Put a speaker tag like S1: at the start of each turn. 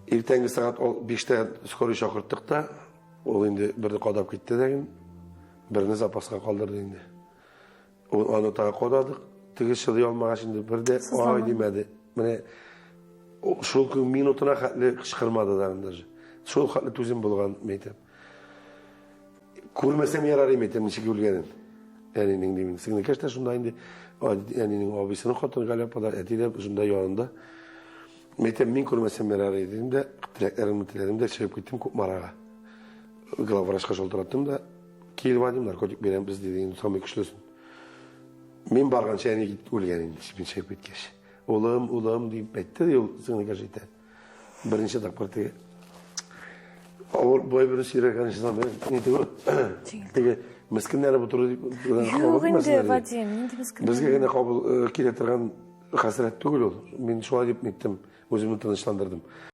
S1: Иртәнге сәгать 5-тә скорый чакырттык та, ул инде берне кадап китте дә, берне запаска калдырды инде. Ул аны тагы кададык. Теге чыдый алмагач инде бер дә ай димәде. Менә шул көн минутына хәтле кычкырмады да даже. Шул хәтле түзем булган, мәйтәм. Күрмәсәм ярар иде, мәйтәм, ничек үлгәнен. Әнинең димин. Сеңлекәш тә шунда инде, әнинең абыйсының хатыны Галя апа да, әти дә шунда янында. Мәйтәм, мин күрмәсәм ярар иде дидем дә, теләкләремне теләдем дә чыгып киттем Кукмарага. Главврачка шалтыраттым да, кил, Вадим, наркотик бирәм без, диде, инде самый көчлесен. Мин барганчы әни үлгән инде, мин чыгып киткәч. Улым, улым дип әйтте, ди ул сеңлекәш әйтә. Беренче тапкыр теге авыр бай бер сөйрәгән конечно, ни түгел. Теге мескеннәре бу туры дип
S2: Юк инде, Вадим, нинди мескеннәр?
S1: Безгә генә кабул килә торган хәсрәт түгел ул. Мин шулай дип ниттем, үземне тынычландырдым.